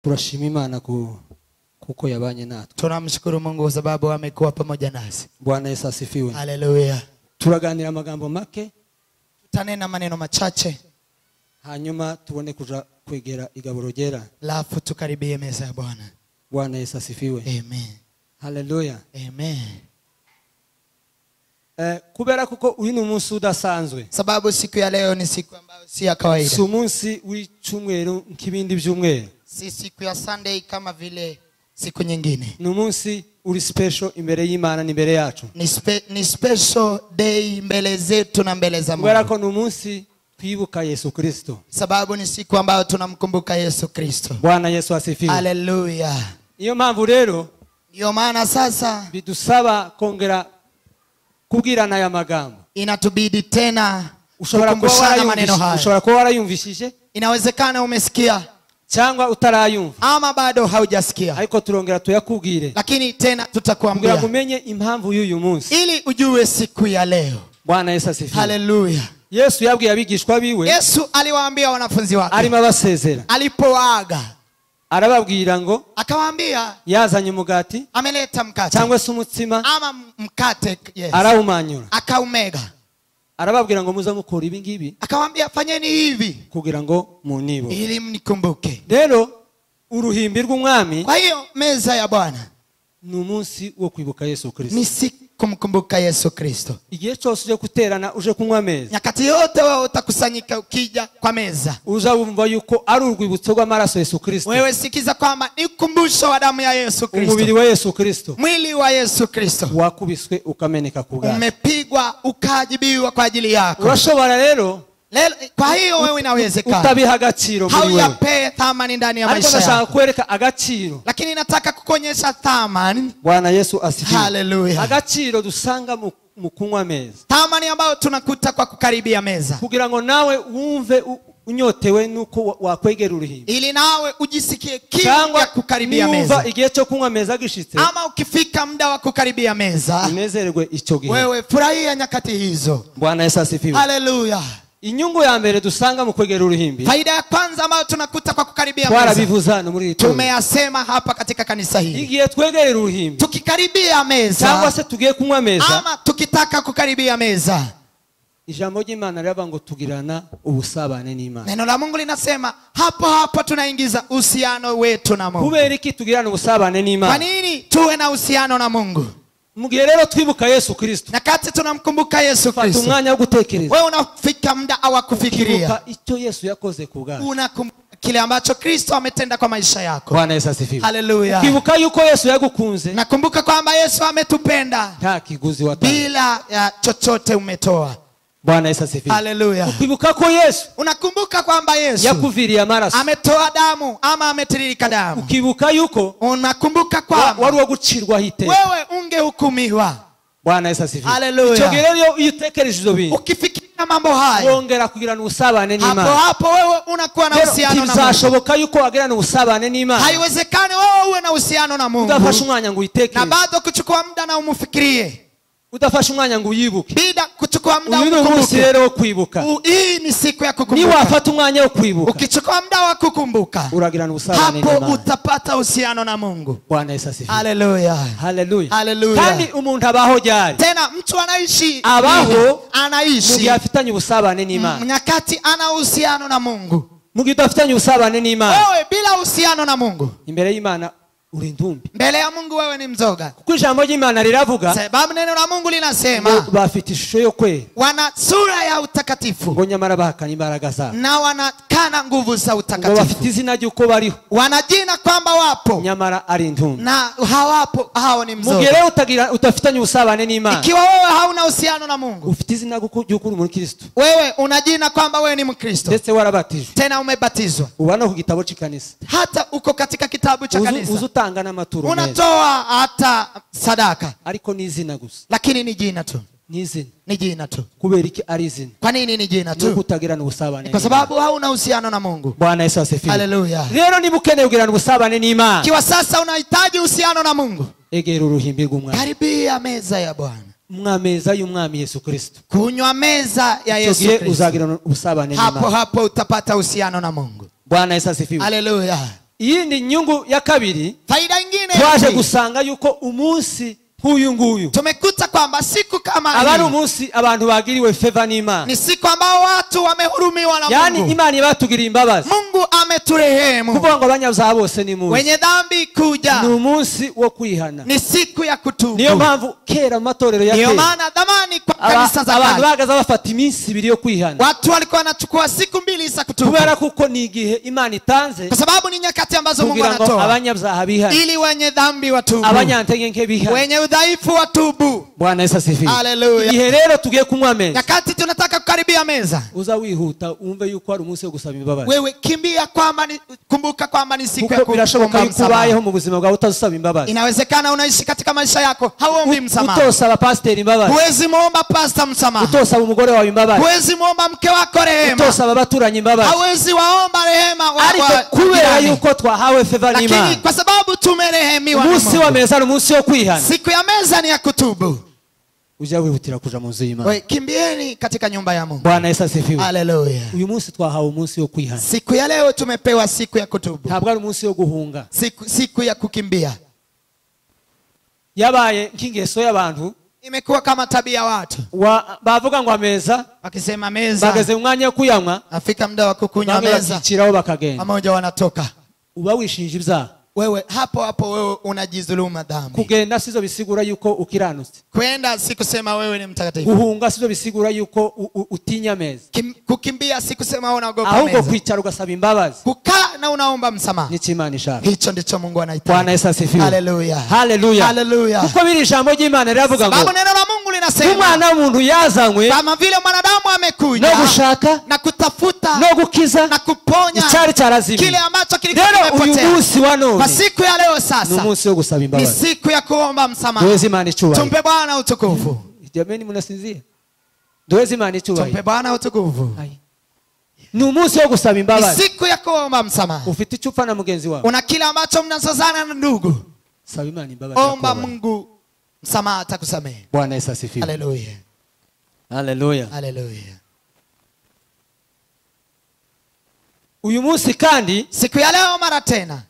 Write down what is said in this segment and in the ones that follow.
Turashima Imana kuko yabanye natwe. Tunamshukuru Mungu kwa sababu amekuwa pamoja nasi. Bwana Yesu asifiwe. Haleluya. Turaganira amagambo make. Tutanena maneno machache. Hanyuma tubone kuja kwegera igaburo ryera. Alafu tukaribie meza ya Bwana. Bwana Yesu asifiwe. Amen. Haleluya. Amen. Kubera kuko uyu ni umunsi udasanzwe. Sababu siku ya leo ni siku ambayo si ya kawaida. Si umunsi w'icyumweru nk'ibindi byumweru. Si siku ya Sunday kama vile siku nyingine. Ni umunsi uri special imbere y'Imana n'imbere yacu. Ni special day mbele zetu na mbele za Mungu. Kubera ko ni umunsi twibuka Yesu Kristo. Sababu ni siku ambayo tunamkumbuka Yesu Kristo. Bwana Yesu asifiwe. Haleluya. Iyo mpamvu rero, ndio maana sasa bidusaba kongera kubwirana aya magambo. Inatubidi tena kukumbushana maneno haya. Ushobora kuba warayumvishije? Inawezekana umesikia cyangwa utarayumva ama bado haujasikia. Ariko turongera tuyakubwire. Lakini tena tutakuambia. Kugira umenye impamvu y'uyu munsi. Ili ujue siku ya leo. Bwana Yesu asifiwe. Haleluya. Yesu yabwiye abigishwa biwe. Yesu aliwaambia wanafunzi wake. Arimo abasezera. Alipoaga arababwira ngo, akawaambia, yazanye umugati, ameleta mkate cyangwa se umutsima, ama mkate, yes. Arawumanyura, akaumega. Arababwira ngo muze mukora ibi ngibi. Akawaambia fanyeni hivi kugira ngo munibuke, ili mnikumbuke. Rero uruhimbi rw'umwami, kwa hiyo meza ya Bwana ni umunsi wo kwibuka Yesu Kristo. Ni siku kumkumbuka Yesu Kristo. Igihe cyose uje guterana uje kunywa ameza, nyakati yote wewe utakusanyika ukija kwa meza, uzabumva yuko ari urwibutso rw'amaraso Yesu Kristo. Wewe sikiza kwamba ni ukumbusho wa damu ya Yesu Kristo. Umubiri wa Yesu Kristo, mwili wa Yesu Kristo wakubiswe ukameneka ku bwawe, umepigwa ukajibiwa kwa ajili yako. Urashobora rero, kwa hiyo wewe inawezekana utabiha agaciro muri wewe, hauyape thamani ndani ya maisha yako. Ariko ndashaka kwereka agaciro, lakini nataka kukuonyesha thamani. Bwana Yesu asifiwe. Haleluya. Agaciro dusanga mu kunywa meza, thamani ambayo tunakuta kwa kukaribia meza, kugira ngo nawe wumve unyotewe nuko wakwegera uruhimbi, ili nawe ujisikie kiu ya kukaribia meza. Igihe cyo kunywa meza gishitse, ama ukifika muda wa kukaribia meza, unezerwe icyo gihe, wewe furahia nyakati hizo. Bwana Yesu asifiwe. Haleluya. Inyungu ya mbere dusanga mu kwegera uruhimbi, faida ya kwanza ambayo tunakuta kwa kukaribia meza, twarabivuze hano muri iri, tumeyasema hapa katika kanisa hili. Igihe twegera uruhimbi, tukikaribia meza, cyangwa se tugiye kunywa meza, ama tukitaka kukaribia meza, ijambo ry'Imana riravuga ngo tugirana ubusabane n'Imana. Neno la Mungu linasema hapo hapo tunaingiza uhusiano wetu na Mungu. Kubera iki tugirana ubusabane n'Imana? Kwa nini tuwe na uhusiano na Mungu? Mugihe rero twibuka Yesu Kristo, nyakati tunamkumbuka Yesu Kristo, fata umwanya wo gutekereza. Wewe unafika muda wa kufikiria icyo Yesu yakoze ku bwawe, unakumbuka kile ambacho Kristo ametenda kwa maisha yako. Bwana Yesu asifiwe. Haleluya. Ukibuka yuko Yesu yagukunze, nakumbuka kwamba Yesu ametupenda nta kiguzi watanga, bila ya chochote umetoa. Bwana Yesu asifiwe. Haleluya. Ukibuka ko Yesu, unakumbuka kwamba Yesu yakuviriye amaraso, ametoa damu ama ametiririka damu. Ukibuka yuko, unakumbuka kwamba wari wo gucirwa iteka, wewe ungehukumiwa. Bwana Yesu asifiwe. Haleluya. Icyo gihe rero iyo utekereje ibyo bintu, ukifikiria mambo haya, wongera kugirana ubusabane n'Imana. Hapo hapo wewe unakuwa na uhusiano na Mungu. Ntibizashoboka yuko wagirana ubusabane n'Imana. Haiwezekani wewe uwe na uhusiano na Mungu udafashe umwanya ngo uyitekereze, na bado kuchukua muda na umufikirie, udafashe umwanya ngo uyibuke, bila kuchukua muda uyu ni umunsi rero wo kwibuka. Hii ni siku ya kukumbuka. Niwafata umwanya wo kwibuka, ukichukua muda wa kukumbuka, uragirana ubusabane n'Imana, hapo utapata uhusiano na Mungu. Bwana Yesu asifiwe. Haleluya. Haleluya. Haleluya. Kandi umuntu abaho ryari? Tena mtu anaishi, abaho anaishi mugihe afitanye ubusabane n'Imana, nyakati ana uhusiano na Mungu. Mugihe udafitanye ubusabane n'Imana, wewe bila uhusiano na Mungu, imbere y'Imana uri ndumbi. Mbele ya Mungu wewe ni mzoga. Kuko ijambo ry'Imana riravuga, sababu neno la Mungu linasema bafite ishusho yo kwera, wana sura ya utakatifu, ngo nyamara bahakana imbaraga zabo, na wanakana nguvu za utakatifu. Ngo bafite izina ry'uko bariho, wana jina kwamba wapo, nyamara ari intumbi, na hawapo, hao ni mzoga. Mugihe rero utafitanye ubusabane n'Imana, ikiwa wewe hauna uhusiano na Mungu, ufite izina ry'uko uri Mukristo, wewe una jina kwamba wewe ni Mkristo, ndetse warabatijwe, tena umebatizwa, uba no ku gitabo cy'ikanisa, hata uko katika kitabu cha kanisa, utanga n'amaturo meza, unatoa hata sadaka, ariko ni izina gusa, lakini ni jina tu, ni izina, ni jina tu. Kubera iki ari izina? Kwa nini ni jina tu? Nuko utagirana ubusabane, kwa sababu hauna uhusiano na Mungu. Bwana Yesu asifiwe. Haleluya. Rero niba ukeneye kugirana ubusabane n'Imana, kiwa sasa unahitaji uhusiano na Mungu, egera uruhimbi rw'umwami, karibia meza ya Bwana, mwameza y'umwami Yesu Kristo, kunywa meza ya Yesu Kristo, uzagirana ubusabane n'Imana, hapo hapo utapata uhusiano na Mungu. Bwana Yesu asifiwe. Haleluya. Iyindi nyungu ya kabiri, faida ingine twaje gusanga yuko umunsi huyu nguyu tumekuta kwamba siku kama hii abari umunsi abantu bagiriwe favor n'Imana, ni siku ambao watu wamehurumiwa na Mungu. Yani Imana ibatugiriye imbabazi, Mungu ameturehemu. Kuvuga ngo abanyabyaha bose ni muze, wenye dhambi kuja, ni umunsi wo kwihana, ni siku ya kutubu. Niyo mpamvu kera mu matorero ya kera, niyo maana dhamani kwa kanisa za abantu bagaza bafata iminsi ibiri yo kwihana. Watu walikuwa wanachukua siku mbili za kutubu, kubera kuko ni igihe Imana itanze, kwa sababu ni nyakati ambazo Mungu anatoa abanyabyaha bihana, ili wenye dhambi watubu, abanyantege nke bihana, wenye udhaifu watubu. Bwana Yesu asifiwe. Haleluya. Igihe rero tugiye kunywa meza, nyakati tunataka kukaribia meza, uza wihuta umve yuko ari umunsi wo gusaba imbabazi. Wewe kimbia kwamba ni, kumbuka kwamba ni siku ya kuomba msamaha. Mu buzima bwawe utazusaba imbabazi. Inawezekana unaishi katika maisha yako hauombi msamaha. Utosaba pastor imbabazi. Huwezi muomba pastor msamaha. Utosaba umugore wawe imbabazi. Huwezi muomba mke wako rehema. Utosaba abaturanyi imbabazi. Hauwezi waomba rehema wa ariko kubera yuko twahawe favor n'Imana, lakini kwa sababu tumerehemiwa na Mungu, umunsi wa meza ni umunsi wo kwihana. Siku ya meza ni ya kutubu. Uja wihutira kuja mu nzu y'Imana. Wewe kimbieni katika nyumba ya Mungu. Bwana Yesu asifiwe. Haleluya. Uyu munsi twahawe umunsi wo kwihana. Siku ya leo tumepewa siku ya kutubu. Ntabwo ari umunsi wo guhunga. Siku ya kukimbia. Yabaye nk'ingeso y'abantu, imekuwa kama tabia watu. Bavuga ngo ameza, wakisema meza, bageze umwanya wo kuyanywa, afika muda wa kukunywa meza, bakiciraho bakagenda. Pamoja wanatoka. Uba wishinja ibyaha. Wewe hapo hapo wewe unajidhuluma dhambi. Kugenda sizo bisigura yuko ukiranutse. Kwenda si kusema wewe ni mtakatifu. Guhunga sizo bisigura yuko utinya meza. Kukimbia si kusema wewe unaogopa meza. Ahubwo kwicara ugasaba imbabazi. Kukaa na unaomba msamaha. Nico Imana ishaka. Hicho ndicho Mungu anahitaji. Bwana Yesu asifiwe. Haleluya. Haleluya. Haleluya. Kuko biri ijambo ry'Imana riravuga ngo sababu neno la Mungu linasema umwana w'umuntu yazanywe kama vile mwanadamu amekuja no gushaka na kutafuta no gukiza na kuponya icyari cyarazimiye, kile ambacho kilikuwa kimepotea. Uyu munsi wa none, kwa siku ya leo sasa, ni ni siku ya kuomba msamaha. Tumpe Bwana utukufu. Jamani, mnasinzia? Duwezi Imana icyubahiro. Tumpe Bwana utukufu. Ni umunsi wo gusaba imbabazi. Ni siku ya kuomba msamaha. Ufite icyo upfa na mugenzi wawe. Una kile ambacho mnazozana na ndugu. Saba Imana imbabazi. Omba Mungu msamaha atakusamehe. Bwana Yesu asifiwe. Haleluya. Haleluya. Haleluya. Uyu munsi kandi, siku ya leo mara tena,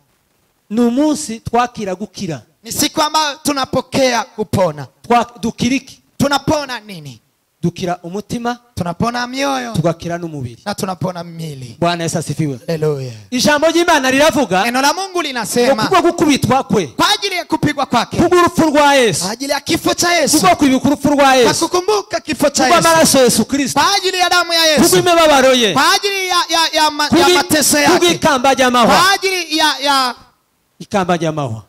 ni umunsi twakira gukira. Ni siku ambayo tunapokea kupona. Dukiriki. Tunapona nini? Dukira umutima, tunapona mioyo, tugakira n'umubiri, na tunapona miili. Bwana Yesu asifiwe. Haleluya. Ijambo ry'Imana riravuga, neno la Mungu linasema, kubwo gukubitwa kwe, kwa ajili ya kupigwa kwake, kubwo urupfu rwa Yesu, kwa ajili ya kifo cha Yesu, kubwo kwibuka urupfu rwa Yesu, kwa kukumbuka kifo cha Yesu, kubwo amaraso ya Yesu Kristo, kwa ajili ya damu ya Yesu, kubwo imibabaro ye, kwa ajili ya mateso yake, kubwo ikamba ry'amahwa, kwa ajili ya ikamba ry'amahwa,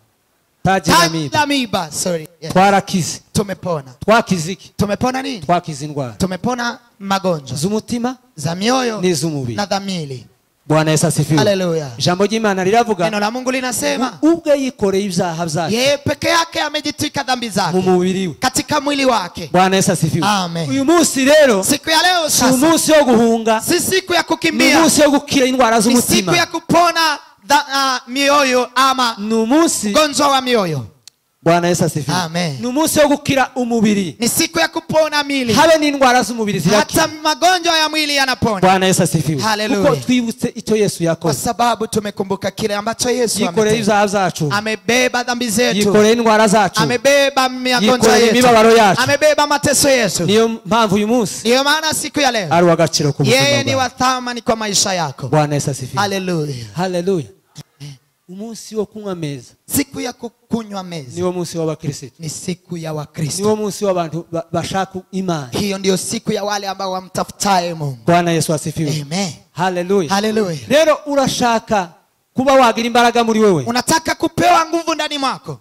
taji la miiba. Sorry. Yeah. Twarakize. Tumepona. Twakiziki. Tumepona nini? Twakize indwara. Tumepona magonjwa. Z'umutima, za mioyo, n'iz'umubiri, na dhamili. Bwana Yesu asifiwe. Haleluya. Ijambo ry'Imana riravuga, neno la Mungu linasema, ubwe yikoreye ibyaha byacu, yeye peke yake amejitwika dhambi zake mu mubiri we, katika mwili wake. Bwana Yesu asifiwe. Amen. Uyu munsi rero, siku ya leo sasa, umunsi wo guhunga, si siku ya kukimbia, ni umunsi wo gukira indwara z'umutima, ni siku ya kupona mioyo ama ugonjwa wa mioyo. Bwana Yesu asifiwe. Amen. Ni umunsi wo gukira umubiri. Ni siku ya kupona mwili. Habe n'indwara z'umubiri zirakira. Hata magonjwa ya mwili yanapona. Bwana Yesu asifiwe. Haleluya. Kuko twibutse icyo Yesu yakoze. Kwa sababu tumekumbuka kile ambacho Yesu ametenda. Yikoreye ibyaha byacu. Amebeba dhambi zetu. Yikoreye indwara zacu. Amebeba magonjwa yetu. Imibabaro yacu. Amebeba mateso yetu. Niyo mpamvu uyu munsi. Niyo maana siku ya leo. Ari uw'agaciro ku buzima bwawe. Yeye ni wa thamani kwa maisha yako. Bwana Yesu asifiwe. Haleluya. Haleluya. Umunsi wo kunywa meza. Siku ya kunywa meza. Niwo munsi w'abakristo. Ni siku ya Wakristo. Niwo munsi w'abantu bashaka Imana. Hiyo ndio siku ya wale ambao wamtafutaye Mungu. Bwana Yesu asifiwe. Amen. Haleluya. Haleluya. Rero urashaka kuba wagira imbaraga muri wewe. Unataka kupewa nguvu ndani mwako.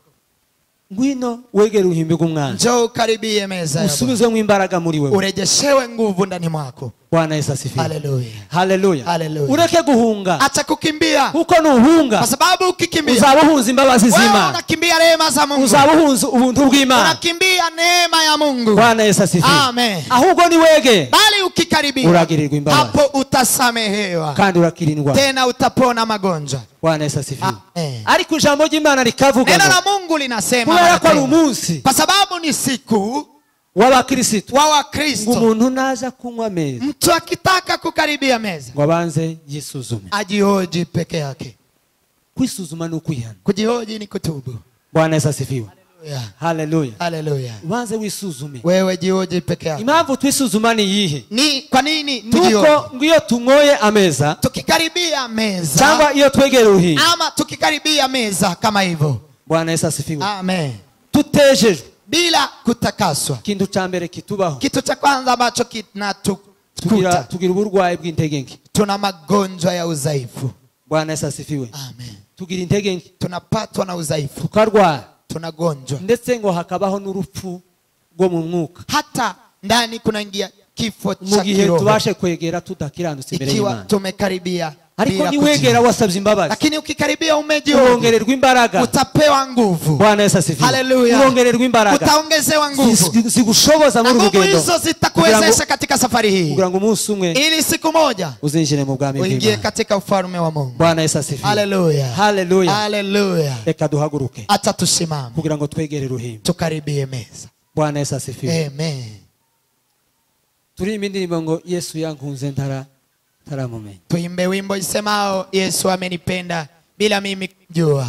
Ngwino wegere uruhimbi rw'umwana. Njoo ukaribie meza ya Bwana. Usubizwe imbaraga muri wewe. Urejeshewe nguvu ndani mwako. Bwana Yesu asifiwe. Haleluya. Haleluya. Haleluya. Ureke guhunga. Acha kukimbia. Kuko nuhunga. Kwa sababu ukikimbia uzaba uhunza imbabazi z'Imana. Wewe unakimbia rehema za Mungu. Uzaba uhunza ubuntu bw'Imana. Unakimbia neema ya Mungu. Bwana Yesu asifiwe. Amen. Ahubwo ni wege. Bali ukikaribia uragirirwa imbabazi. Hapo utasamehewa. Kandi urakira indwara. Tena utapona magonjwa. Bwana Yesu asifiwe. Amen. Ariko ijambo ry'Imana rikavuga neno la Mungu linasema kubera ko ari umunsi. Kwa sababu ni siku w'abakristo. Wa Wakristo. Umuntu naza kunywa meza. Mtu akitaka kukaribia meza ngo abanze yisuzume. Ajihoji peke yake. Kwisuzuma ni ukwihana. Kujihoji ni kutubu. Bwana Yesu asifiwe. Haleluya. Haleluya. Ubanze wisuzume. Wewe jihoji peke yako. Impamvu twisuzuma ni iyihe? Ni kwa nini tujihoji? Nuko ngiyo tungoye ameza, tukikaribia meza, cyangwa iyo twegera uruhimbi, ama tukikaribia meza kama hivyo. Bwana Yesu asifiwe. Amen. Tutejejwe bila kutakaswa. Kintu cha mbere kitubaho, kitu cha kwanza ambacho kinatukuta, tugira uburwayi bw'intege nke. Tuna magonjwa ya udhaifu. Bwana Yesu asifiwe. Amen. Tugira intege nke, tunapatwa na udhaifu, tukarwara, tunagonjwa, ndetse ngo hakabaho n'urupfu rwo mu mwuka. Hata ndani kunaingia kifo cha mu gihe kiroho. Tubashe kwegera tudakiranutse imbere ikiwa y'Imana. Tumekaribia ariko niwegera wasabye imbabazi, lakini ukikaribia umejihoji, urongererwa imbaraga, utapewa nguvu. Bwana Yesu asifiwe. Haleluya. Urongererwa imbaraga, utaongezewa nguvu, zigushoboza muri nguvu rugendo. Hizo zitakuwezesha katika safari hii, kugira ngo umunsi umwe, ili siku moja uzinjire mu bwami uingie bw'Imana, katika ufalme wa Mungu. Bwana Yesu asifiwe. Haleluya. Haleluya. Haleluya. Reka duhaguruke, acha tusimame kugira ngo twegere uruhimbi, tukaribie meza. Bwana Yesu asifiwe. Amen. Turirimbe indirimbo ngo Yesu yankunze ntaramumenya. Tuimbe wimbo isemao Yesu amenipenda bila mimi kujua.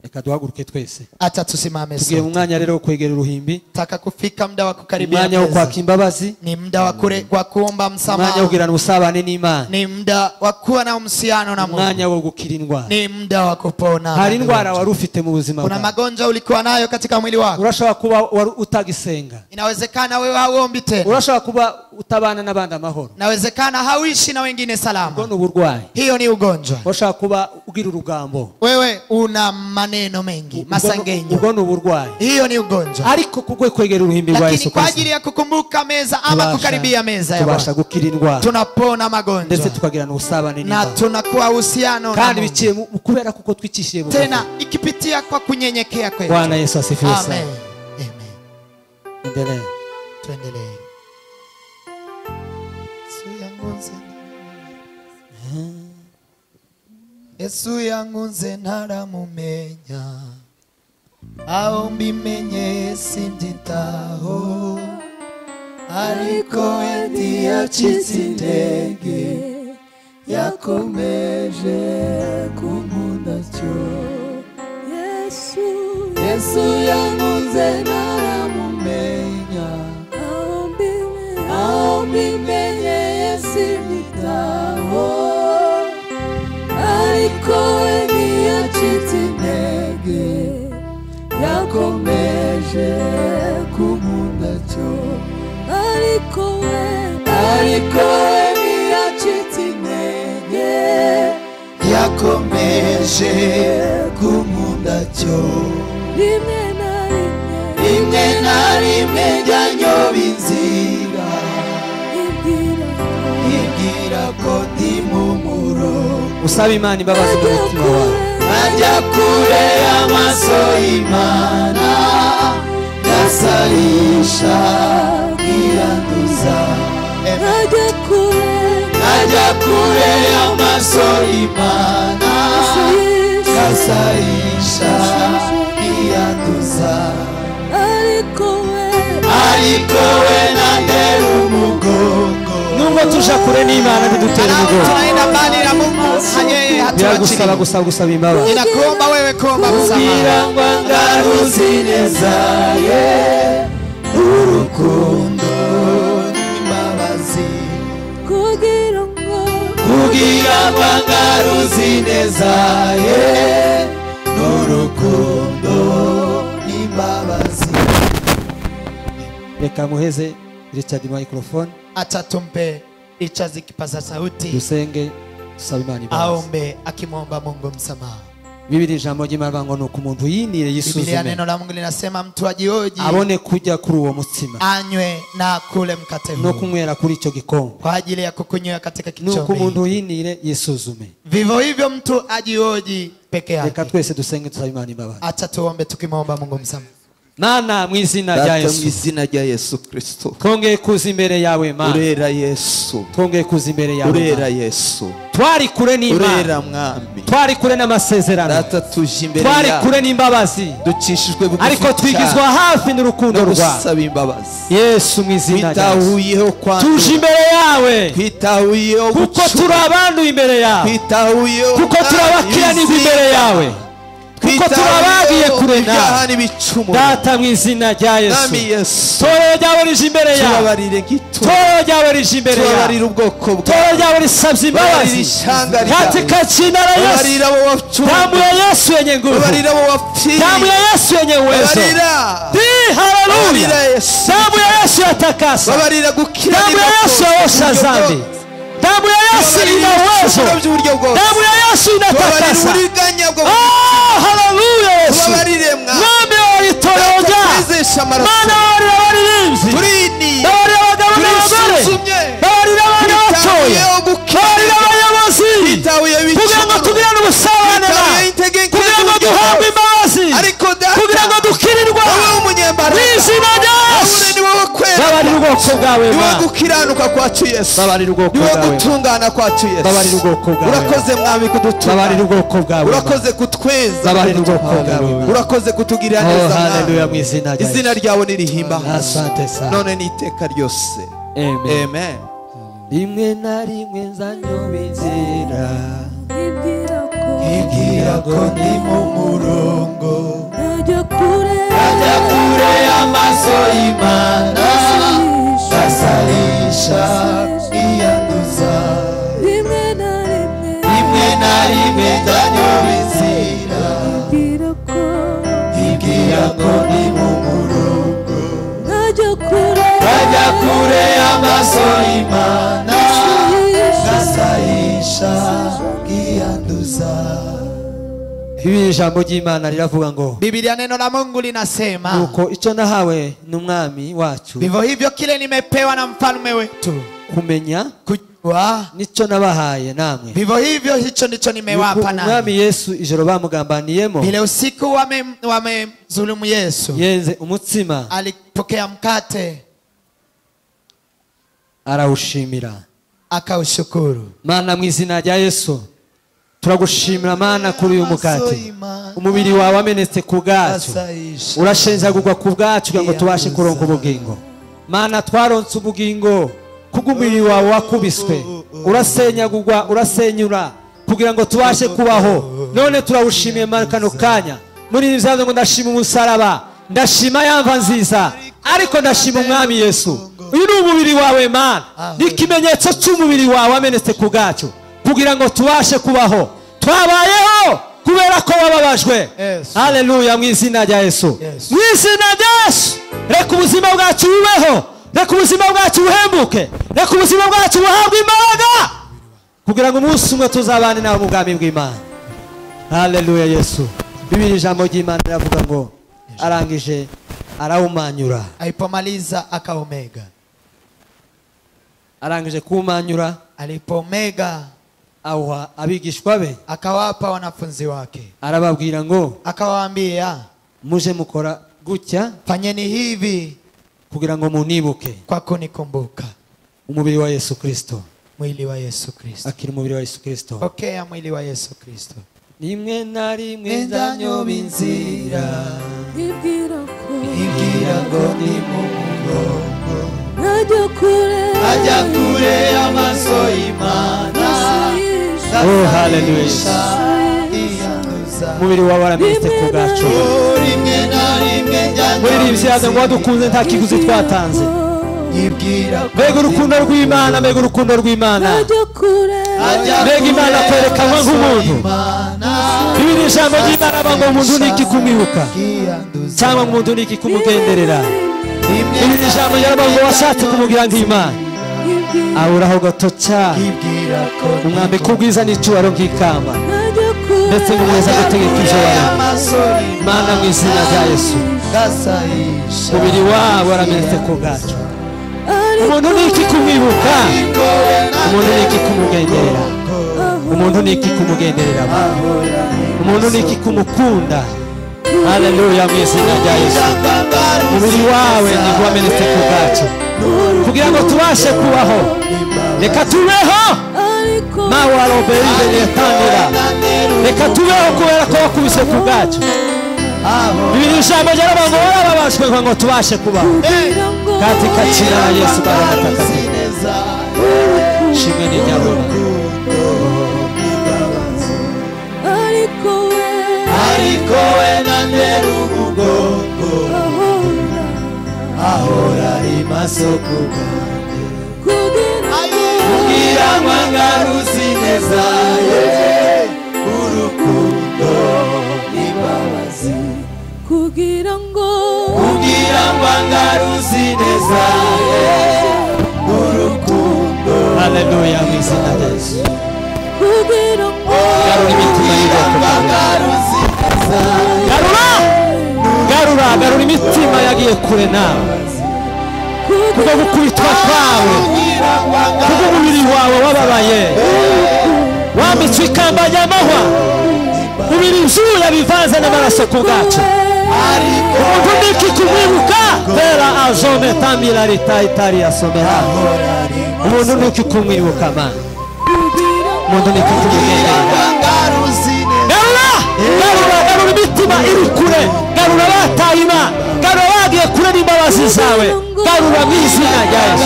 Reka duhaguruke twese. Acha tusimame Tugiye mu sote. mwanya rero wo kwegera uruhimbi. Taka kufika muda wa kukaribia Umwanya wo meza. kwaka imbabazi. Ni muda wa wa kuomba msamaha. Umwanya wo kugirana ubusabane n'Imana. Ni muda wa kuwa na uhusiano na Mungu. Umwanya wo gukira indwara. Ni muda wa kupona. Hari indwara wari ufite mu buzima Kuna bwawe. magonjwa ulikuwa nayo katika mwili wako. Urashobora kuba wari utagisenga. Inawezekana wewe hauombi tena. Urashobora kuba utabana n'abandi amahoro. Inawezekana hauishi na wengine salama. Ubwo ni uburwayi. Hiyo ni ugonjwa. Urashobora kuba ugira urugambo. Wewe una maneno mengi, masangenyo. Ubwo ni uburwayi. Hiyo ni ugonjwa. Ariko kubwo kwegera uruhimbi rwa Lakini Yesu kwa Kristo, ajili ya kukumbuka meza ama kukaribia meza ya tubasha Bwana, gukira indwara, tunapona magonjwa, ndetse tukagirana ubusabane na n'Imana, tunakuwa uhusiano na kandi Mungu. biciye mu kubera kuko twicishije bugufi. Tena ikipitia kwa kunyenyekea kwetu. Bwana Yesu asifiwe sana. Amen. Amen. Endelee. Tuendelee. Yesu yankunze ntaramumenya, aho mbimenye simbyitaho, ariko we ntiyacitse intege, yakomeje kunkunda cyo. Yesu yankunze ntaramumenya, aho mbimenye simbyitaho, ariko we ntiyacitse intege, yakomeje kunkunda cyo. Ariko we ntiyacitse intege, yakomeje kunkunda cyo. Rimwe na rimwe njya nyoba inzira, ibwira ko ndi mu murongo. Usaba Imana imbabazi mu mutima wawe. Ajya kure y'amaso y'Imana, ndasarisha nkiyanduza. Ajya kure y'amaso y'Imana, ndasarisha nkiyanduza. Ariko we nantera umugongo. Nubwo tuja kure n'Imana ntidutera umugongo. Tunaenda mbali na Mungu, yeye Biragusaba hatuachili. gusaba gusaba imbabazi. Ninakuomba wewe kuomba msamaha. Kugira ngo angaruzi neza ye urukundo n'imbabazi. Kugira ngo angaruzi neza ye n'urukundo n'imbabazi. Reka muheze Richard microphone. Acha tumpe Richard kipaza sauti. Dusenge tusabe Imana imbabazi. Aombe akimwomba Mungu msamaha. Bibiri ijambo ry'Imana ngo nuko umuntu yinire Biblia yisuzume, neno la Mungu linasema mtu ajioji, abone kujya kuri uwo mutsima, anywe na kule mkate no huu, kunywera kuri icyo gikombe. kwa ajili ya kukunywa katika Nuko kikombe. umuntu yinire yisuzume. Vivyo hivyo mtu ajioji peke Reka yake. twese dusenge tusabe Imana imbabazi. Acha tuombe tukimwomba Mungu msamaha. Mana mu izina rya Data, mu Yesu, izina rya Yesu Kristo, twongeye kuza imbere yawe Mana, urera Yesu, twongeye kuza imbere yawe urera Mana. Yesu, Twari kure n'Imana, urera Mwami. twari kure n'amasezerano, Data, tuje imbere twari yawe kure n'imbabazi, ducishijwe bugufi ariko twigizwa cyane hafi n'urukundo no rwawe. gusaba imbabazi. Yesu mu izina rya Yesu, Twitahuyeho tuje kwandura, imbere yawe twitahuyeho kuko gucura, turi abanduye imbere yawe, twitahuyeho kuko turi abakiranirwa imbere yawe, kuko turi abagiye kure nawe. ibyaha n'ibicumuro. Data mu izina rya Yesu, Mwami Yesu, torero ryawe rije imbere yawe, tubabarire gito, torero ryawe rije imbere yawe, tubabarire ubwoko bwawe, torero ryawe risabye imbabazi tubabarire ishyanga ryawe, katika jina la Yesu. tubabarire abo Damu wacunguye, ya Yesu yenye nguvu, tubabarire abo wapfiriye, damu ya Yesu yenye uwezo. tubabarira, Di tubabarira haleluya. Yesu, Damu ya Yesu yatakasa, tubabarira damu gukiranirwa ya Yesu yaosha kose, zambi, damu ya Yesu tubabarire ina uwezo, ibicumuro by'uburyo bwose, damu ya Yesu tubabarire inatakasa. uburiganya bwo, Oh, haleluya Yesu. tubabarire Mwami. Mwami w'itorero Data, ryawe, twezeshe amaraso, Mana babarira abaririmbyi, turini, babarira abagabo n'abagore, turisuzumye, babarira abana batoya, twitahuyeho babarira gukiranirwa, abayobozi, twitahuyeho kugira ngo ibicumuro, tugirane ubusabane twitahuyeho nawe, intege nke kugira ngo z'uburyo duhabwe bwose. imbabazi, Ariko Data, kugira ngo dukirirwa wowe w'umunyembaraga, mu izina rya wowe Yesu. ni wowe kwera, Babarira ubwoko bwawe ni wowe Mana, gukiranuka kwacu Yesu, babarira ubwoko ni wowe bwawe, gutungana kwacu Yesu. babarira ubwoko bwawe, Urakoze Mwami babarira kudutungana, ubwoko bwawe, urakoze kutweza, babarira ubwoko bwawe. urakoze kutugirira Oh, neza Mwami. haleluya mu izina rya Izina Yesu. ryawe nirihimbazwe Asante sana. none n'iteka ryose. Amen. Amen. Rimwe na rimwe nzanyoba inzira, Ibwira ko ndi mu murongo, Najya kure, ajya kure y'amaso y'Imana, ngasarisha iyanduza. Rimwe na rimwe, Rimwe na rimwe nzanyoba inzira, ibwira ko ibwira ko ndi mu murongo, najya kure, ajya kure y'amaso y'Imana, ngasarisha iyanduza. Bibiliya ijambo ry'Imana riravuga ngo, Biblia neno la Mungu linasema, nuko icyo nahawe n'umwami wacu vivyo hivyo kile nimepewa na mfalme wetu kumenya kujua, nicyo nabahaye namwe. vivyo hivyo hicho ndicho Yuko nimewapa umwami nami. Yesu ijoro bamugambaniyemo, Vile usiku wamemdhulumu Yesu, yenze umutsima alipokea mkate arawushimira. akaushukuru. Mana mu izina rya Yesu, turagushimira Mana kuri uyu mukate, umubiri wawe wamenetse ku bwacu, urashenjagurwa ku bwacu kugira ngo tubashe kuronka ubugingo. Mana twaronse ubugingo kubw'umubiri wawe wakubiswe, urasenyagurwa, urasenyura kugira ngo tubashe kubaho. None turawushimiye Mana kano kanya. Muri ibi byazo ngo ndashima umusaraba, ndashima yamva nziza, ariko ndashima umwami Yesu. Uyu ni umubiri wawe Mana, ni ikimenyetso cy'umubiri wawe wamenetse ku bwacu kugira ngo tubashe kubaho. Twabayeho kubera ko wababajwe. Yesu. Haleluya mu izina rya Yesu. Yesu. Mu izina rya Yesu, reka ubuzima bwacu bubeho, reka ubuzima bwacu buhembuke, reka ubuzima bwacu buhabwe imbaraga kugira ngo umunsi umwe tuzabane nawe mu bwami bw'Imana. Haleluya Yesu. Bibiliya ijambo ry'Imana riravuga ngo arangije arawumanyura, Alipomaliza akaomega, arangije kuwumanyura alipomega awuha abigishwa be, akawapa wanafunzi wake, arababwira ngo akawaambia, muje mukora gutya fanyeni hivi kugira ngo munibuke. kwa kunikumbuka. Umubiri wa Yesu Kristo, Mwili wa Yesu Kristo. akira umubiri wa Yesu Kristo. Pokea mwili wa Yesu Kristo. Rimwe na rimwe nzanyoba inzira, ibwira ko Ibwira ngo ndi mu murongo, najya kure, ajya kure y'amaso y'Imana, Oh, haleluya. iyanduza. Umubiri wawe waramenetse ku bwacu. Rimwe na rimwe Muri ibi byazo ngo wadukunze nta kiguzi twatanze. Ibwira ko Mbega urukundo rw'Imana, mbega urukundo rw'Imana, najya kure, mbega Imana kwerekanwa nk'umuntu. Bibiliya ijambo ry'Imana avuga ngo umuntu ni iki kumwibuka, cyangwa umuntu ni iki kumugenderera. Bibiliya ijambo ryaravuga ngo washatse kumugira nk'Imana, aburaho gato cyane umwambika ubwiza n'icyubahiro nk'ikamba, najya kure, ndetse n'umweza gutegeka ibyo waremye. Mana mu izina rya Yesu, umubiri wawe waramenetse ku bwacu. Umuntu ni iki kumwibuka, umuntu ni iki kumugenderera, umuntu ni iki kumugenderera, umuntu ni iki kumukunda. Haleluya, mu izina rya Yesu. Umubiri wawe ni wamenetse ku bwacu kugira ngo tubashe kubaho. Reka tubeho mawe aroberize niyatangira. Reka tubeho kubera ko wakubise ku bwacu. Bibiri ijambo ryaravuga ngo warababajwe ngo tubashe kubaho. Katika jina la Yesu Baba mtakatifu. Shimwe ni ryawe. Ariko we nantera umugongo, ahora ari maso ku bwanjye, kugira ngo angaruze ineza ye, urukundo n'imbabazi, kugira ngo angaruze ineza ye, urukundo. Haleluya, mu izina rya Yesu. Kugira ngo Garura imitima y'ubwoko bwawe. Garura! Garura, garura imitima yagiye kure nawe. Kubwo gukubitwa kwawe, kubwo umubiri wawe wababaye, wambitswe ikamba ry'amahwa, umubiri ibyuya bivanze n'amaraso ku bwacu. Umuntu niki kumwibuka vera azome tamira rita itari asomera. Umuntu niki kumwibuka mana. Umuntu niki kumwibuka. Garura! Garura, garura imitima iri kure. Garura abataye Imana. Garura abagiye kure n'imbabazi zawe. Garura mu izina rya Yesu.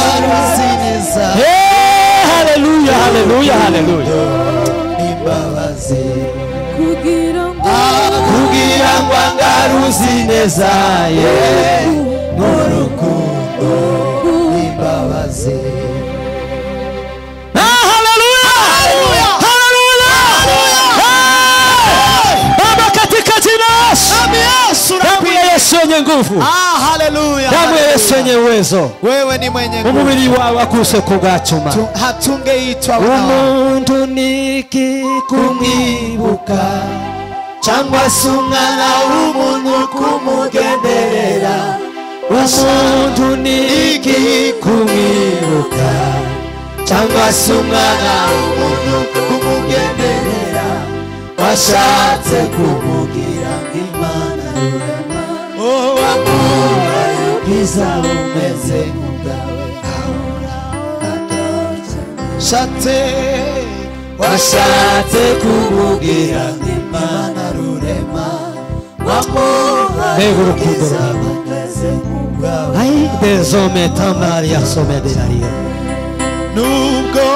Hey, haleluya, haleluya, haleluya. Kugira ngo angaruze ineza ye, n'urukundo n'imbabazi. Haleluya! Haleluya! Baba, katika jina la Yesu. Damu ya Yesu yenye nguvu. Haleluya. Damu ya Yesu yenye uwezo. Wewe ni mwenye nguvu. Umubiri wawe wakuse ku bwacu. Hatungeitwa wana. Umuntu niki kumwibuka, cyangwa se umwana w'umuntu kumugenderera. Umuntu niki kumwibuka, cyangwa se umwana w'umuntu kumugenderera. Washatse kumugira nk'Imana rurema, wamuhaye ubwiza bumeze nk'ubwawe. Washatse kumugira nk'Imana rurema, wamuhaye ubwiza bumeze nk'ubwawe. Ai desome tamaria somederaria. Nubwo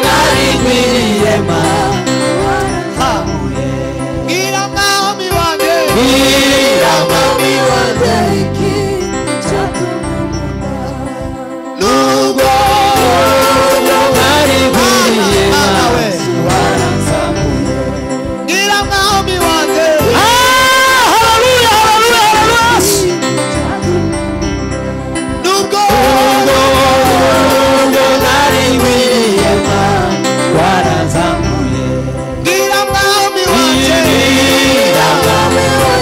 nari nkwiriye Bwira mwami wanjye, bwira mwami wanjye, nubwo nari nkwiriye waranzamuye. Bwira mwami wanjye. Haleluya, haleluya, haleluya. Nubwo nari nkwiriye waranzamuye. Bwira mwami wanjye.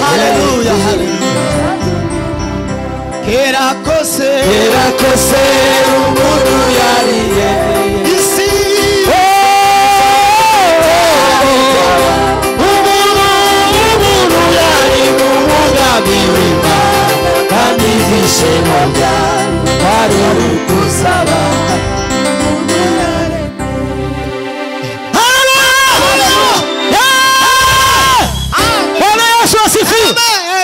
Haleluya, haleluya. Kera kose, kera kose umuntu yariye isi. Umuntu yari mu mugambi w'Imana, kandi ibyishimo byawe kwari ugusaba. Bwana Yesu asifiwe.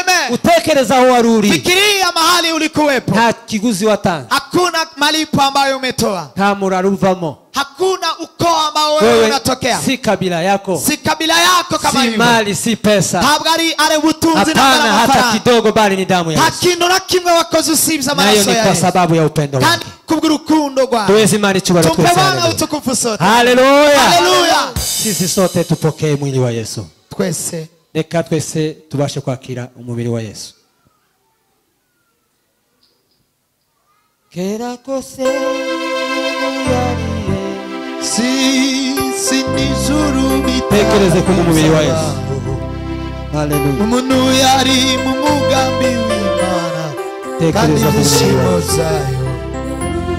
Amen. Utekereza aho wari uri. Fikiria mahali ulikuwepo. Nta kiguzi watanze. Hakuna malipo ambayo umetoa. Nta muraro uvamo. Hakuna ukoo ambao wewe unatokea. Si kabila yako. Si kabila yako kama Si hivyo. mali, si pesa. Ntabwo ari ubutunzi Hapana hata kidogo, bali ni damu ya Nta Yesu. kintu na kimwe wakoze usibye Nayo amaraso ni ya kwa Yesu. sababu ya upendo Kandi wake. kubw'urukundo rwawe. Tuweze imani icyubahiro Tumpe twese. Bwana Haleluya. utukufu sote. Haleluya. Haleluya. Sisi sote tupokee mwili wa Yesu. Twese. Reka twese tubashe kwakira umubiri wa Yesu. Kera kose yariye. Si nijuru Tekereze ku mubiri wa Yesu. Haleluya. Umuntu yari mu mugambi w'Imana, kandi Tekereza ku mubiri ibyishimo wa Yesu. byayo.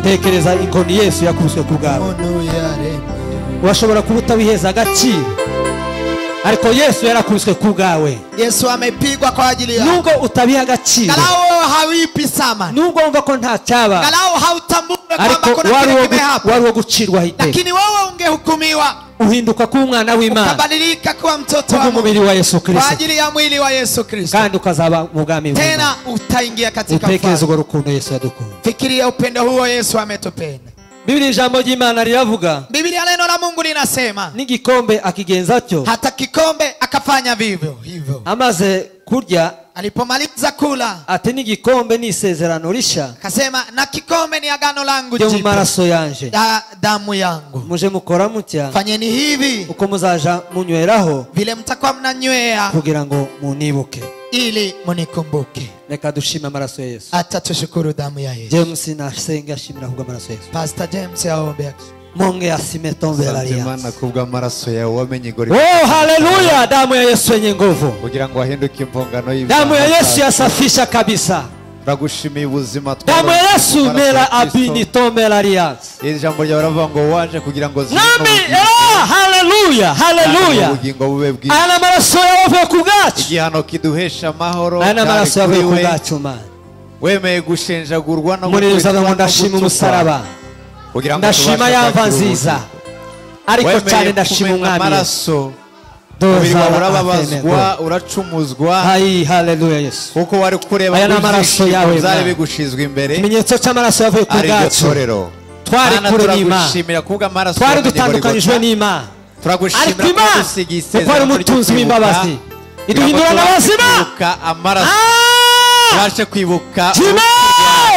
Tekereza inkoni Yesu yakubiswe ku bwawe. Umuntu yaremye. Urashobora kuba utabiheza agaciro, Ariko Yesu yarakubiswe ku bwawe. Yesu amepigwa kwa ajili yako. Nubwo utabiha agaciro, Galao hawipi samani, nubwo wumva ko nta cyaba, galao hautambue kwamba ariko kuna wari kile uwo kimehapo, wari uwo gucirwaho iteka, lakini wewe ungehukumiwa, uhinduka kuba umwana w'Imana ukabadilika kuwa mtoto wa Mungu kubw'umubiri wa Yesu kwa Kristo, ajili ya mwili wa Yesu Kristo, kandi ukazaba mu bwami bw'Imana. tena utaingia katika Utekereze ufalme. urwo rukundo Yesu yadukunda. Fikiria upendo huo Yesu ametupenda. Biblia ijambo ry'Imana riravuga, Biblia neno la Mungu linasema, n'igikombe akigenza atyo, hata kikombe akafanya vivyo hivyo. amaze kurya, Alipomaliza kula ati n'igikombe ni isezerano rishya akasema, na kikombe ni agano langu ryo mu jipya, maraso yanje, damu yangu. muje mukora mutya Fanyeni hivi uko muzaja munyweraho vile mtakuwa mnanywea, kugira ngo munibuke. ili munikumbuke. Reka dushime amaraso ya Yesu. Hata tushukuru damu ya Yesu. James nasenge ashimira kubw'amaraso ya Yesu. Pastor James aombe. Mungu asime tombe la Asante alliance. Mana kubw'amaraso yawe wamenye igorigota. Oh, haleluya! Damu ya Yesu yenye nguvu, kugira ngo ahinduke impongano y'ibyaha. damu ya Yesu yasafisha kabisa. Turagushimiye ubuzima Damu ya Yesu twabonye mera mu maraso ya Kristo. abini tombe la alliance. Iri jambo ryawe ravuga ngo waje kugira ngo zime Nami ubugingo, haleluya, kandi haleluya. ubugingo bube bwiza. Aya ni amaraso yavuye ku bwacu, Igihano kiduhesha amahoro aya ni cyari amaraso kuri yavuye ku we. bwacu. Mana, Wemeye gushenjagurwa no muri gukubitwa ngo no ndashima gutukwa, umusaraba, kugira ngo ndashima tubashe yamva kwakira nziza, ubugingo. ariko Wemeye cyane ndashima kumena umwami Yesu. amaraso, umubiri wawe Dozara urababazwa, uracumuzwa, Hai, haleluya Yesu. kuko wari kureba Aya ni amaraso ibyishimo yawe, byari Mana. bigushizwe imbere, Ikimenyetso cy'amaraso yavuye ku ari ryo bwacu. torero. Twari Mana, kure n'Imana, turagushimira kubw'amaraso twari wamenye dutandukanijwe Golgotha. n'Imana, Turagushimira ariko ko Imana wadusigiye kuko ari isezerano ryo umutunzi kwibuka, w'imbabazi kugira ngo iduhindura tubashe n'abazima. kwibuka amaraso, tubashe kwibuka Jime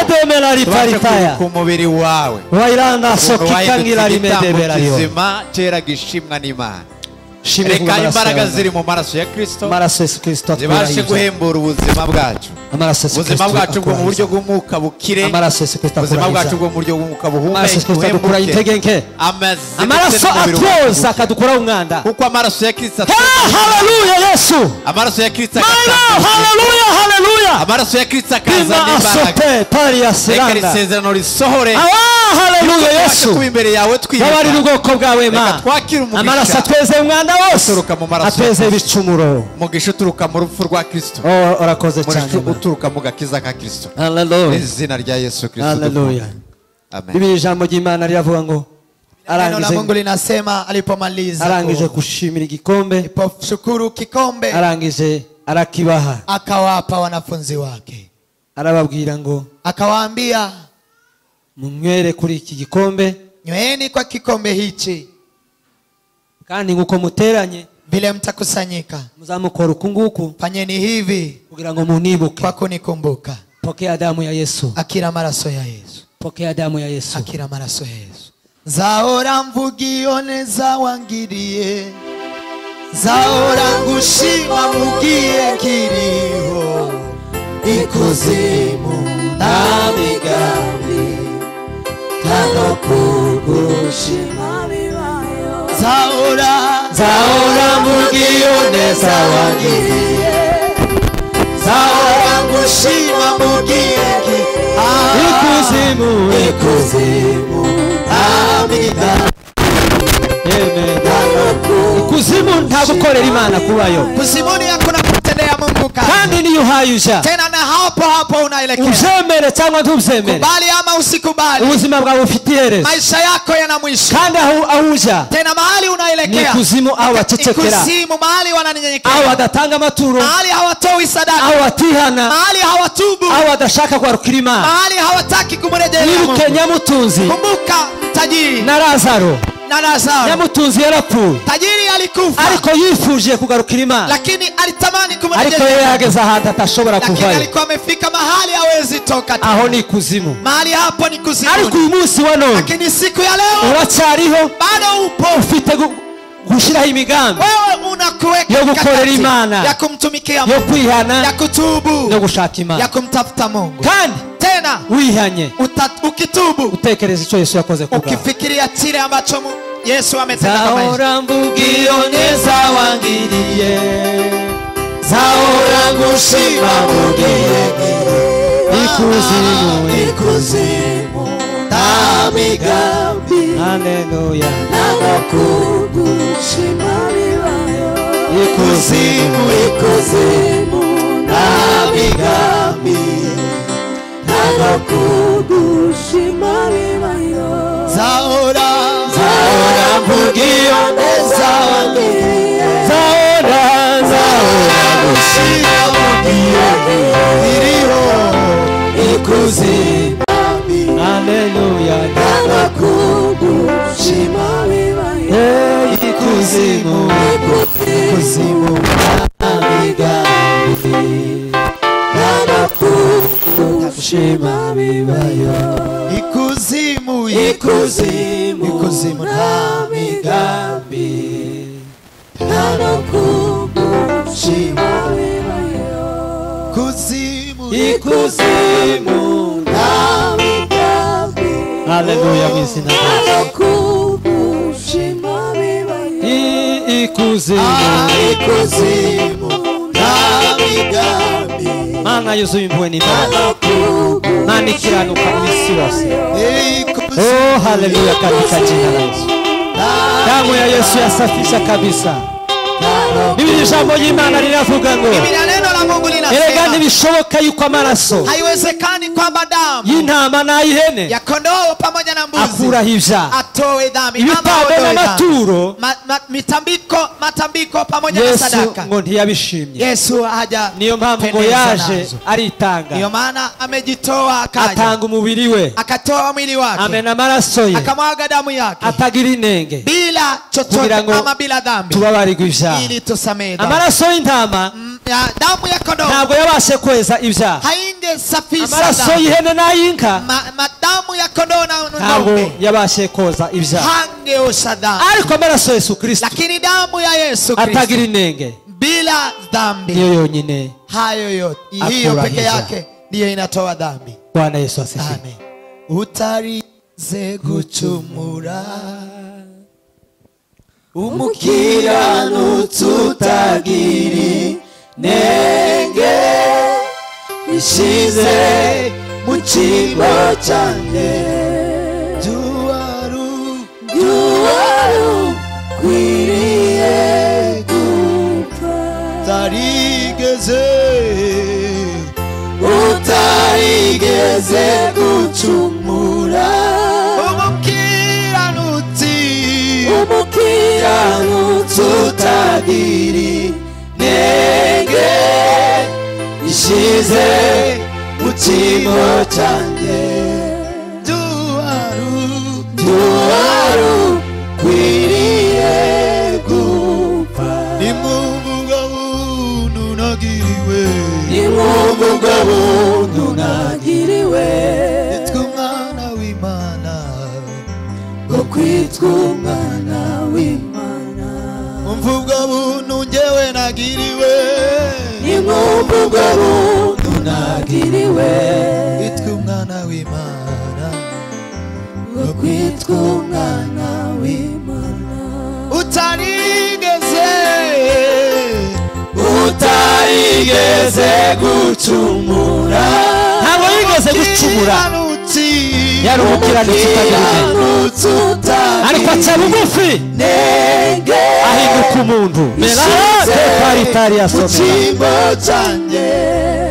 demela tubashe riparitaya kwibuka umubiri wawe, wairanda ukuntu sokikangira wahindutse igitambo rimedebera yo. kizima cyera gishimwa n'Imana. Shimwe Reka kubw'amaraso imbaraga yawe, ziri mu maraso ya Kristo amaraso Yesu Kristo zibashe akurahiza. guhembura ubuzima bwacu, Amaraso Yesu ubuzima Kristo bwacu bwo mu buryo akurahiza. bw'umwuka bukire, Amaraso Yesu Kristo ubuzima bwacu akurahiza. bwo mu buryo bw'umwuka Amaraso Yesu Kristo adukura buhumeke, intege nke, amazi ndetse amaraso n'umubiri wacu atwoza bukire. akadukuraho umwanda. Kuko amaraso ya Kristo Haleluya Yesu. amaraso ya Kristo Mana, agatanga, haleluya, haleluya. amaraso ya Kristo Bima akazana imbaraga. asote pari ya Reka siranda. isezerano risohore, Awa, haleluya tubashe Yesu. kuba imbere yawe twibuka. Babarira ubwoko bwawe Reka Mana. twakire umugisha Amaraso atweze umwanda wose, uturuka mu maraso ya atweze Kristo. ibicumuro. Umugisha uturuka mu rupfu rwa Kristo, Oh, urakoze cyane umugisha Mana. uturuka mu gakiza ka Kristo, mu Haleluya, izina rya Yesu Kristo haleluya. dukunda. Amen. Bibiri ijambo ry'Imana riravuga ngo Neno la Mungu arangije, linasema alipomaliza arangije gushimira igikombe, aliposhukuru kikombe, arangije arakibaha, akawapa wanafunzi wake, arababwira ngo akawaambia, munywere kuri iki gikombe, nyweni kwa kikombe hichi, kandi nguko muteranye vile mtakusanyika, muzamukora uku nguku fanyeni hivi kugira ngo munibuke. kwa kunikumbuka. Pokea damu ya Yesu, Akira maraso ya Yesu, pokea damu ya Yesu. akira maraso ya Yesu. Zaora mvugio neza wangiriye, zaora ngushima mugiye kiriho, ikuzimu na migambi Tano kugushima bibayo. zaora Zaora mvugio neza wangiriye, zaora ngushima mugiye kiriho, ikuzimu, ikuzimu na migambi. Amen. Ikuzimu nta gukorera Imana kubayo, Kuzimuni hakuna kumtendea Mungu kazi. kandi niyo uhaye uja Tena na hapo hapo unaelekea, ubyemere cyangwa ntubyemere, kubali ama usikubali, ubuzima bwawe bufite iherezo, maisha yako yana mwisho. kandi aho uja Tena mahali ni unaelekea ikuzimu, aho bacecekera, ikuzimu, mahali aho wananyenyekea, badatanga amaturo, mahali hawatoi sadaka, aho batihana, mahali hawatubu, aho badashaka kugarukira Imana. mahali hawataki kumrejelea Wibuke Mungu. Nyamutunzi Kumbuka tajiri na Lazaro. na Lazaro. Nyamutunzi yarapfuye, Tajiri alikufa, ariko yifuje kugarukira Imana, lakini alitamani ariko kumrejelea yari Mungu, yageze ahantu atashobora lakini kuvayo. alikuwa amefika mahali hawezi toka tena. Aho ni ikuzimu. Mahali hapo ni Ariko kuzimuni, uyu munsi wa none lakini siku ya leo uracyariho, bado upo. ufite gushyiraho imigambi Wewe unakuweka Yo gukorera mikakati Imana. ya kumtumikia yo Mungu, kwihana ya kutubu, no gushaka ya Imana, kumtafuta Mungu. kandi Tena wihanye ukitubu, utekereza icyo Yesu yakoze ku bwawe. ukifikiria kile ambacho Yesu ametenda kwa maisha. Zahora mvugiyo neza wangiriye, zahora ngushima mugiye ikuzimu, Ikuzimu na migambi haleluya, Tano kugushima bibayo. Ikuzimu, ikuzimu nta migambi, nta no kugushima bibayo. Zahora, zahora mvuga iyo neza wangiriye, zahora, zahora gushima mvuga iriho ikuzimu. Haleluya, nta no kugushima bibayo. Ikuzimu, ikuzimu nta migambi, nta no kugushima bibayo. Ikuzimu, ikuzimu, ikuzimu nta migambi, nta no kugushima bibayo. Kuzimu, ikuzimu nta migambi. Haleluya, mu izina rya Nta Yesu. no kugushima bibayo. Ikuzimu, ikuzimu nta migambi, Mana yuzuye impuhwe nta n'imbabazi, no Mana ikiranuka mu isi yose. ikuzimu Oh, haleluya, katika jina la Yesu. Damu ya Yesu yasafisha kabisa. Biblia ijambo ry'Imana riravuga ngo Biblia neno la Mungu erega linasema ntibishoboka yuko amaraso haiwezekani kwamba damu y'intama n'ay'ihene ya kondoo pamoja na mbuzi akuraho ibyaha, atoe dhambi ama ibitambo aondoe dhambi. n'amaturo. Mitambiko, matambiko pamoja na Yesu sadaka. ngo ntiyabishimye. Yesu haja Niyo mpamvu ngo pendezwa yaje nazo. aritanga, Ndiyo maana amejitoa akaja, atanga umubiri we, akatoa mwili wake, amena amaraso ye akamwaga damu yake atagira inenge, bila chochote kugira ngo ama bila dhambi, tubabarirwe ibyaha. ili tusamehe dhambi. Amaraso y'intama Damu ya kondoo ntabwo yabashe kweza ibyaha. haingesafisha Amaraso dhambi. y'ihene n'ay'inka Damu ya kondoo na ntabwo ng'ombe yabashe koza ibyaha, hangeosha dhambi, ariko amaraso Yesu Kristo lakini damu ya Yesu Kristo atagira inenge bila dhambi, niyo yonyine hayo yote, hiyo akuraho peke ibyaha. yake ndiyo inatoa dhambi. Bwana Yesu asifiwe. Amen. Utarize gucumura, umukiranutsi utagira inenge, ishize mu cyimbo cyanjye, Ukwiriye gupfa, utarigeze, utarigeze gucumura, umukiranutsi, umukiranutsi utagira inenge, ishize mu cyimbo cyanjye, duharukwiriye gupfa. Nimwumva buntu nagiriwe, nimwumva buntu nagiriwe, nitwa umwana w'Imana, ngo kwitwa umwana w'Imana. Umva buntu njyewe nagiriwe, nimwumva buntu nagiriwe, nitwa umwana w'Imana, ngo kwitwa umwana w'Imana. Utarigeze, utarigeze gucumura, Ntabwo yigeze gucumura, yari umukiranutsi utagira inenge, ariko aca bugufi ahinduka umuntu. Melate paritari asomera. Cyimbo cyanjye,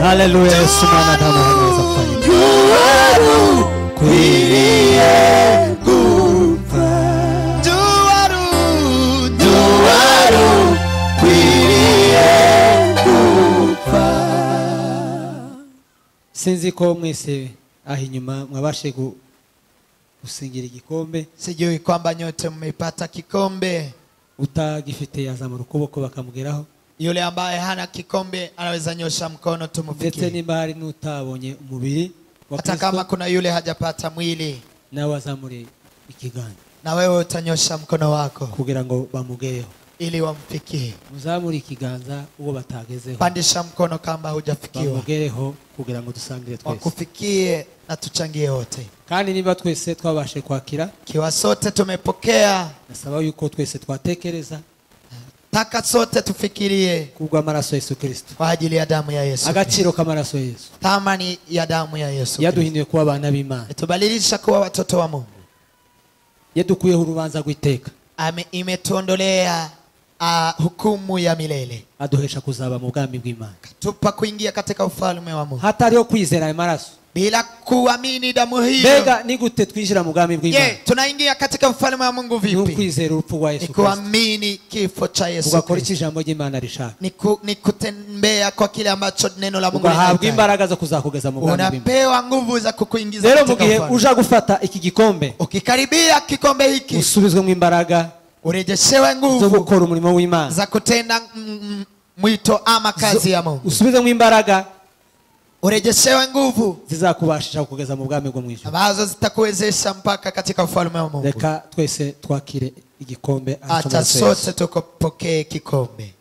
Haleluya, Yesu mwana damu anaweza kufanya. Duharukwiriye gupfa, duharukwiriye gupfa. Sinzi ko mwese aho inyuma mwabashe gusingira igikombe. Sijui kwamba nyote mmepata kikombe. Utagifite yazamura ukuboko bakamugeraho. Yule ambaye hana kikombe anaweza nyosha mkono Ndetse tumfikie. nimba hari n'utabonye umubiri wa Hata kama Kristo, kuna yule hajapata mwili, nawe azamure ikiganza na wewe utanyosha mkono wako kugira ngo bamugereho. ili wamfikie. Muzamure ikiganza uwo batagezeho, Pandisha mkono kama hujafikiwa, bamugereho kugira ngo dusangire twese. wakufikie na tuchangie wote. Kandi niba twese twabashe kwakira, Kiwa sote tumepokea, nasaba yuko twese twatekereza taka sote tufikirie kubw'amaraso Yesu Kristo, kwa ajili ya damu ya Yesu Kristo. agaciro k'amaraso Yesu Thamani ya damu ya Yesu Kristo yaduhinduye kuba abana b'Imana, itubadilisha kuwa watoto wa Mungu. yadukuyeho urubanza rw'iteka, Imetuondolea Hukumu ya milele. Aduhesha kuzaba mu bwami bw'Imana. Tupa kuingia katika ufalme wa Mungu. Hatariho kwizera ayo maraso. Bila kuamini damu hiyo. Mbega ni gute twinjira mu bwami bw'Imana? Je, tunaingia katika ufalme wa Mungu vipi? Ni ukwizera urupfu rwa Yesu Kristo. Kuamini kifo cha Yesu. Ugakora icyo ijambo ry'Imana rishaka. Ni kutembea kwa kile ambacho neno la Mungu linataka. Ugahabwa imbaraga zo kuzakugeza mu bwami bw'Imana. Unapewa nguvu za kukuingiza katika katika ufalme. ufalme. Rero mu gihe uja gufata iki gikombe, ukikaribia kikombe hiki, usubizwe mu imbaraga, urejeshewe nguvu zo gukora umurimo w'Imana, za kutenda mwito ama kazi ya Mungu. Usubizwe mu imbaraga, urejeshewe nguvu zizakubashisha kugeza mu bwami bwo mu ijuru, ambazo zitakuwezesha mpaka katika ufalme wa Mungu. Reka twese twakire igikombe. Acha sote tukopokee kikombe.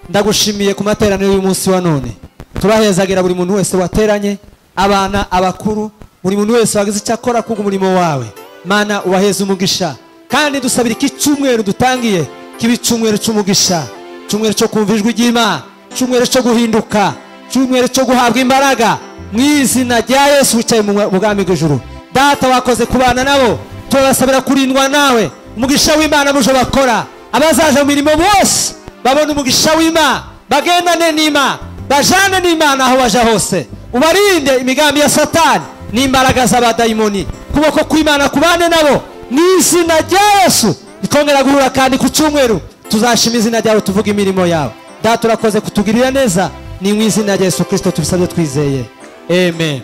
Ndagushimiye ku materaniro y'umunsi wa none. Turahezagira buri muntu wese wateranye, abana, abakuru, buri muntu wese wagize icyo akora ku murimo wawe. Mana ubaheze umugisha. Kandi dusabira iki cyumweru dutangiye kibe icyumweru cy'umugisha, cyumweru cyo kumva ijwi ry'Imana, cyumweru cyo guhinduka, cyumweru cyo guhabwa imbaraga mu izina rya Yesu wicaye mu bwami bw'ijuru. Data wakoze kubana nabo, turabasabira kurindwa nawe. Umugisha w'Imana muje bakora, abazaje mu mirimo bose babone umugisha w'Imana, bagendane n'Imana, bajane n'Imana aho baja hose. Ubarinde imigambi ya Satani n'imbaraga z'abadayimoni. Kuboko kw'Imana kubane nabo mu izina rya Yesu. Nitwongera guhura kandi ku cyumweru tuzashima izina ryawe, tuvuga imirimo yawe. Data urakoze kutugirira neza, ni mu izina rya Yesu Kristo tubisabye twizeye. Amen.